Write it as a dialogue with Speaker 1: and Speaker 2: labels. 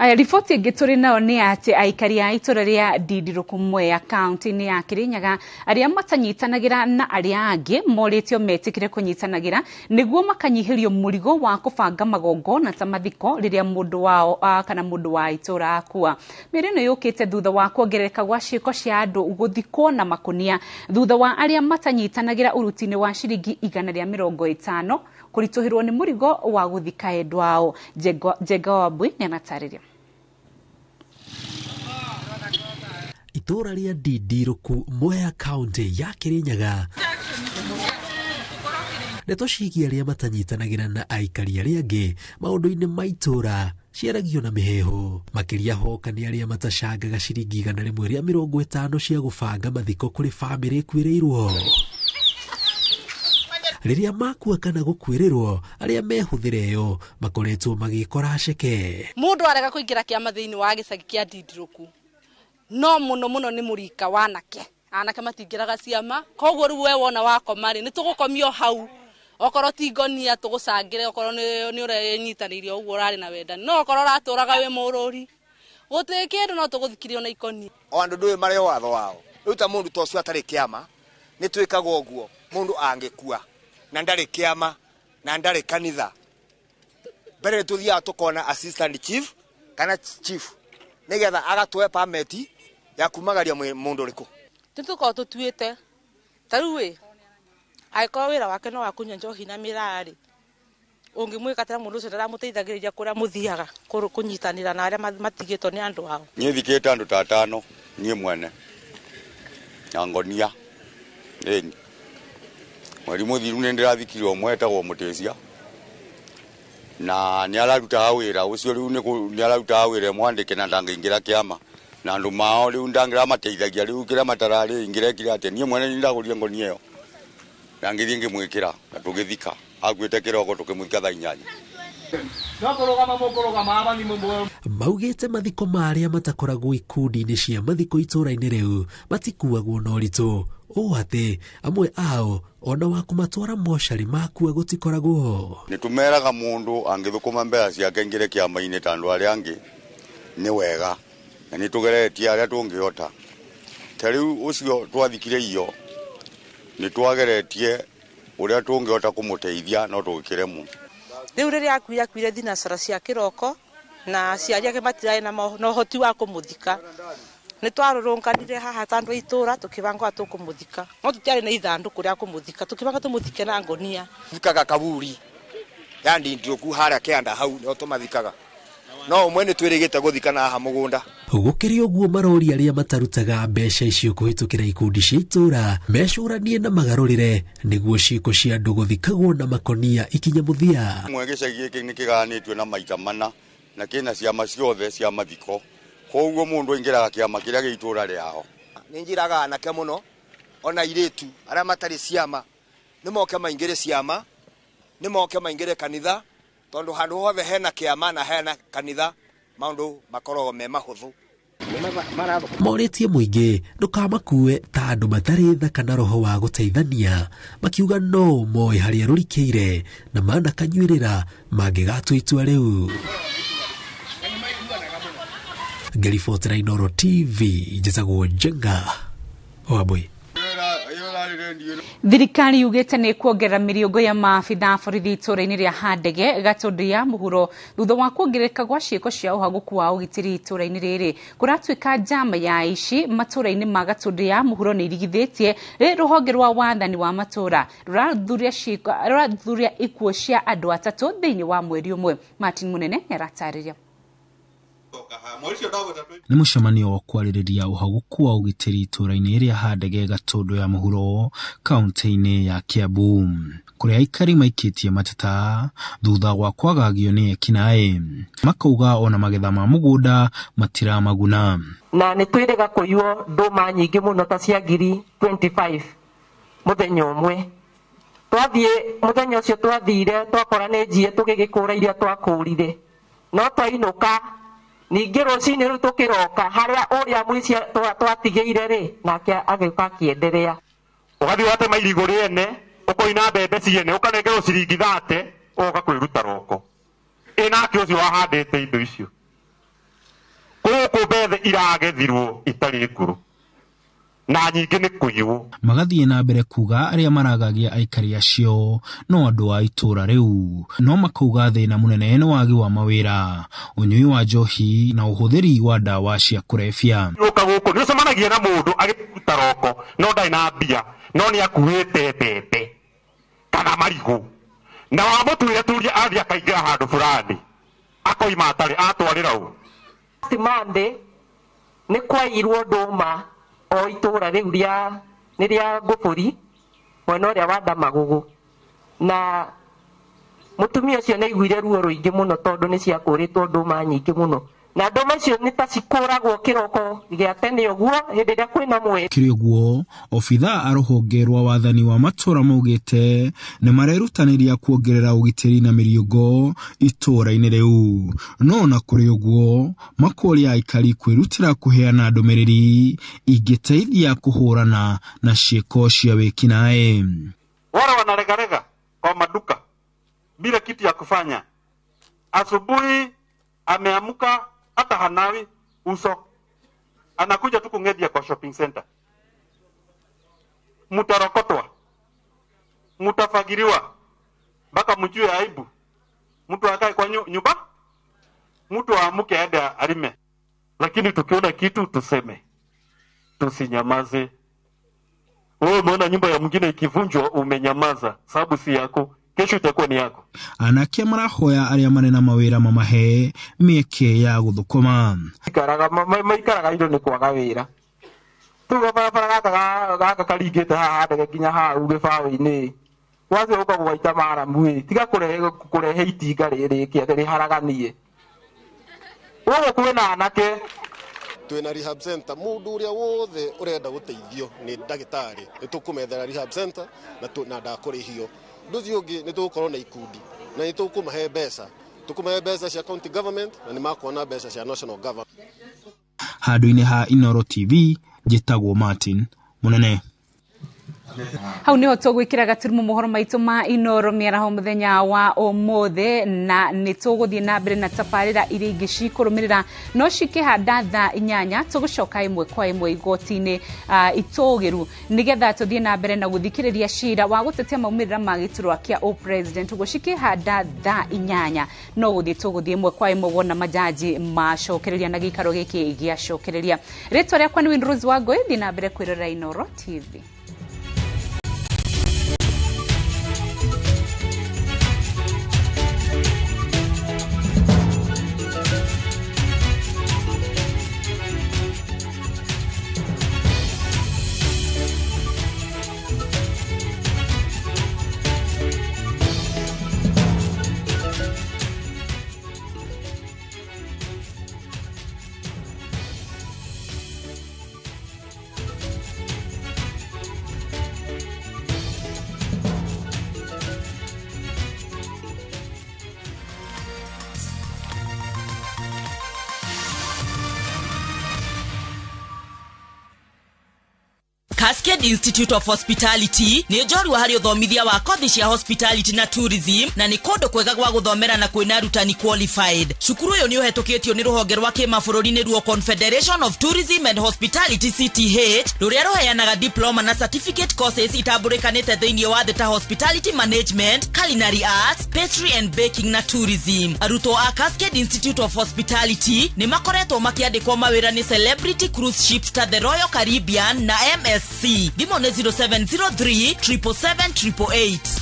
Speaker 1: Aya, riboti ĩngĩ tũrĩ nayo nĩ atĩ aikari a itũra rĩa Ndindirũkũ Mwea kaunti-inĩ ya Kĩrĩnyaga arĩa matanyitanagĩra na arĩa angĩ morĩtio metĩkĩre kũnyitanagĩra nĩguo makanyihĩrio mũrigo wa kũbanga magongona ta mathiko rĩrĩa mũndũ wao kana mũndũ wa itũra akua. Mĩario ĩno yũkĩte thutha wa kuongerereka gwa ciĩko cia andũ gũthikwo na makũnia thutha wa arĩa matanyitanagĩra ũruti-inĩ wa ciringi 150 kũritũhĩrwo nĩ mũrigo wa gũthika endwa ao. Njenga Wambui nĩ anatarĩria.
Speaker 2: Itũra rĩa Ndindirũku Mwea kaunti ya Kĩrĩnyaga ndeto ciĩgiĩ arĩa matanyitanagĩra na aikari arĩa angĩ maũndũ-inĩ ma itũra ciaragio na mĩheehũ makĩria hoka nĩ arĩa matacangaga ciringi 150 cia gũbanga mathiko kũrĩ bamĩrĩ ĩkuĩrĩirwo. Rĩrĩa makua kana gũkuĩrĩrwo arĩa mehũthĩra ĩyo makoretwo magĩkora ceke.
Speaker 3: Mũndũ arega kũingĩra kĩama thĩinĩ wa gĩcagi kĩa Ndindirũku no mũno mũno nĩ mũrika wanake anake matingĩraga ciama koguo rĩu we wona wakoma rĩ nĩ tũgũkomio hau okorwo ti ngonia tũgũcangĩre okorwo nĩ ũrenyitanĩirie ũguo ũrarĩ na wendani no okorwo ũratũraga wĩ mũrũri gũtirĩ kĩndũ no tũgũthikirie ona ikoni.
Speaker 4: O andũ ndũĩ marĩ watho wao rĩu ta mũndũ ta ũcio atarĩ kĩama nĩ twĩkaga ũguo mũndũ angĩkua na ndarĩ kĩama na ndarĩ kanitha mbere nĩ tũthiaga tũkona assistant chief kana chief nĩgetha agatũhe permit ya kumagaria mũndũ ũrĩkũ.
Speaker 3: Tũkorwo tũtuĩte ta rĩu ĩ angĩkorwo wĩra wake no wa kũnyua njohi na mĩraa rĩ ũngĩmwĩka atĩa mũndũ ũcio ndaramũteithagĩrĩria kũrĩa mũthiaga kũnyitanĩra na arĩa matigĩtwo nĩ andũ ao.
Speaker 5: Niĩ thikĩte andũ ta atano niĩ mwene na ngonia ĩni mweri mũthiru nĩ ndĩrathikire ũmwe etagwo Mũtĩcia na nĩ ararutaga wĩra ũcio rĩu nĩ ararutaga wĩra mwandĩke na ndangĩingĩra kĩama na andũ mao rĩu ndangĩramateithagia rĩu kĩrĩa matararĩ ingĩrekire atĩa niĩ mwene nĩ ndagũrire ngonia ĩyo na ngĩthiĩ ngĩmwĩkĩra na tũgĩthika akuĩte kĩroko tũkĩmũthika thaa 8.
Speaker 2: Maugĩte mathiko ma arĩa matakoragwo ikundi-inĩ cia mathiko itũra-inĩ rĩu matikuagwo na ũritũ ũũ atĩ amwe ao ona wa kũmatwara mocarĩ makua gũtikoragwo.
Speaker 5: Nĩ tũmeraga mũndũ angĩthũkũma mbeca ciake aingĩre kĩama-inĩ ta andũ arĩa angĩ nĩ wega na nĩ tũgeretie arĩa tũngĩhota ta rĩu ũcio twathikire iyo nĩ twageretie ũrĩa tũngĩhota kũmũteithia no tũgĩkĩremwo.
Speaker 3: Rĩu rĩrĩa akuire akuire thinacara cia kĩroko na aciari ake matirarĩ na ũhoti wa kũmũthika. Nĩ twarũrũnganire haha ta andũ a itũra tũkĩbanga ũrĩa tũkũmũthika no tũtiarĩ na ithandũkũ rĩa kũmũthika tũkĩbanga tũmũthike na ngonia.
Speaker 4: Thikaga kaburi ya Ndindirũku harĩa kĩanda hau nĩho tũmathikaga no ũmwe nĩ twĩrĩgĩte gũthika na haha mũgũnda.
Speaker 2: Gũkĩrĩ ũguo marori arĩa matarutaga mbeca icio kũhĩtũkĩra ikundi cia itũra mecũranie na magarũrĩre nĩguo ciĩko cia andũ gũthikagwo na makonia ikinye mũthia.
Speaker 5: Mwe gĩcagi gĩkĩ nĩ kĩgayanĩtio na maita mana na kĩna ciama ciothe cia mathiko koguo mũndũ aingĩraga kĩama kĩrĩa gĩ itũra rĩao.
Speaker 4: Nĩ njĩraga anake mũno ona airĩtu arĩa matarĩ ciama nĩ moke maingĩre ciama nĩ moke maingĩre kanitha tondũ handũ hothe hena kĩama na hena kanitha maũndũ makoragwo me mahũthũ.
Speaker 2: Morĩtie mũingĩ ndũkamakue ta andũ matarĩ tha kana roho wa gũteithania makiuga no moĩ harĩa rũrikĩire na manakanyuĩrĩra mangĩgatua itua rĩu. Ngeribotera Inooro TV njĩtagwo Njenga Wambui.
Speaker 1: Thirikari yugĩte nĩ kuongerera mĩrĩũngũ ya maabitha a borithi itũra-inĩ rĩa Handege Gatũndũ ya mũhuro thutha wa kuongerereka gwa ciĩko cia ũhagũku wa ũgitĩri itũra-inĩ rĩrĩ. Kũratuĩka njama ya aici matũra-inĩ ma Gatũndũ ya mũhuro nĩ irigithĩtie rũhonge rwa wathani wa matũra rũrathuthuria ikuũ cia andũ atatũ thĩinĩ wa mweri ũmwe. Martin Munene nĩaratarĩria.
Speaker 6: Nĩ mũcemanio wa kwarĩrĩria ũhagũku wa ũgitĩri itũra-inĩ rĩa Handege Gatũndũ ya mũhuro kaunti-inĩ ya Kiambu kũrĩa aikari maikĩtie mateta thutha wa kwagagio nĩ ekinaĩ makauga ona magetha ma mũgũnda matiramaguna.
Speaker 7: Na nĩ twĩrĩga kũiywo ndũma nyingĩ mũno ta cia ngiri 25 mũthenya ũmwe. Twathiĩ mũthenya ũcio twathire twakora nĩ njie tũgĩgĩkũra iria twakũrire no twainũka ningĩ rũcinĩ rũu tũkĩroka harĩa ũrĩa mũici twatigĩire rĩ nake agĩũka akĩenderea.
Speaker 8: Ũgathiĩ ũgatema irigũ rĩene ũkoina mbembe ciene ũkanengerwo ciringi 30 ũgoka kwĩruta roko ĩ nake ũcio wahandĩte indo icio. Guku mbethe iragethirwo itari nguru na nyingĩ nĩ kũiywo.
Speaker 6: Magathiĩ na mbere kuga arĩa maragagia aikari acio no andũ a itũra rĩu, no makauga thĩna mũnene nĩ wagi wa mawĩra, ũnyui wa njohi na ũhũthĩri wa ndawa cia kũrebia.
Speaker 8: Ũka gũkũ nĩ ũcemanagia na mũndũ agĩruta roko no ndarĩ na mbia, no nĩ akuĩte mbembe kana marigũ, na wamũtuire turia athiĩ akaingĩra handũ fulani akoima atarĩ atwarĩra ũ.
Speaker 7: Monday nĩ kwairwo ndũma o itũra rĩu rĩa nĩ rĩa Ngũbũri mwena ũrĩa wa Ndamagũgũ, na mũtumia ũcio nĩ aiguire ruo rũingĩ mũno tondũ nĩ ciakũrĩtwo ndũma nyingĩ mũno, na ndũma icio nĩ ta cikũragwo kĩroko gĩa tene ũguo hĩndĩ ĩrĩa kwĩna mweri.
Speaker 6: Kĩrĩ ũguo, obithaa a rũhonge rwa wathani wa matũra maugĩte nĩ marerutanĩria kuongerera ũgitĩri na mĩriũngo itũra-inĩ rĩu, no ona kũrĩ ũguo makoria aikari kwĩrutĩra kũheana ndũmĩrĩri ingĩteithia kũhũrana na ciĩko cia wĩkinaĩ.
Speaker 8: Wale wanaregarega kwa maduka bila kitu ya kufanya, asubuhi ameamka hata hanawi uso, anakuja tu kungedia kwa shopping center. Mutarokotwa, mutafagiriwa mpaka mjue aibu. Mtu akae kwa nyumba, mtu aamuke aende alime. Lakini tukiona kitu tuseme, tusinyamaze. Wewe umeona nyumba ya mwingine ikivunjwa umenyamaza, sababu si yako, kesho itakuwa ni yako.
Speaker 6: Anake marahoya arĩa marĩ na mawĩra mamahe mĩeke ya gũthũkũma.
Speaker 7: Maikaraga indo nĩ kwaga wĩra. Tuga barabara gaka karingĩte haha ndege nginya hau gĩbaũ-inĩ, wacio ũka gwaita maramu ĩ, tiga kũrehe itinga rĩrĩ rĩharaganie. Gũkũ kwĩna anake.
Speaker 9: Twina rehab center, mundu uria wothe urenda guteithio ni ndagitari ni tukumethera rehab center na ndakurihio. Undu ucio ungi ni tugukorwo na ikundi na ni tukumahe mbeca, tukumahe mbeca cia county government na ni makuona mbeca cia national government.
Speaker 6: Handũ-inĩ ha Inooro TV, njĩtagwo Martin Munene.
Speaker 1: Hau niho tũgwĩkĩra gaturumo mohoro maitũ ma Inooro mĩaraho mũthenya wa ũmũthĩ, na nĩ tũgũthiĩ na mbere na tabarĩra iria ingĩ cikũrũmĩrĩra, no cikĩhanda thaa 8 tũgũcoka ĩmwe kwa ĩmwe igoti-inĩ itũgĩru nĩgetha tũthiĩ na mbere na gũthikĩrĩria cira wa gũtetea maumĩrĩra ma gĩturwa kĩa ũpresident. Ũguo cikĩhanda thaa 8 no gũthiĩ tũgũthiĩ ĩmwe kwa ĩmwe wona majaji macokereria na gĩikaro gĩkĩ gĩacokereria. Rĩtwa rĩakwa nĩ Winrose Wangũi, thiĩ na mbere kwĩrorera Inooro TV.
Speaker 10: Cascade Institute of Hospitality nĩ njorua harĩ ũthomithia wa kothi cia hospitality na tourism, na nĩ kũndũ kwega gwa gũthomera na kwĩna arutani qualified. Cukuru ũyũ nĩ ũhetũkĩtio nĩ rũhonge rwa kĩmabũrũri nĩruo Confederation of Tourism and Hospitality CTH, rũrĩa rũheanaga diploma na certificate courses itambũrĩkanĩte thĩinĩ wa thĩ ta hospitality management, culinary arts, pastry and baking na tourism. Arutwo a Cascade Institute of Hospitality nĩ makoretwo makĩandĩkwo mawĩra nĩ celebrity cruise ships ta the Royal Caribbean na MSC. Thimũ nĩ 0703 777 888.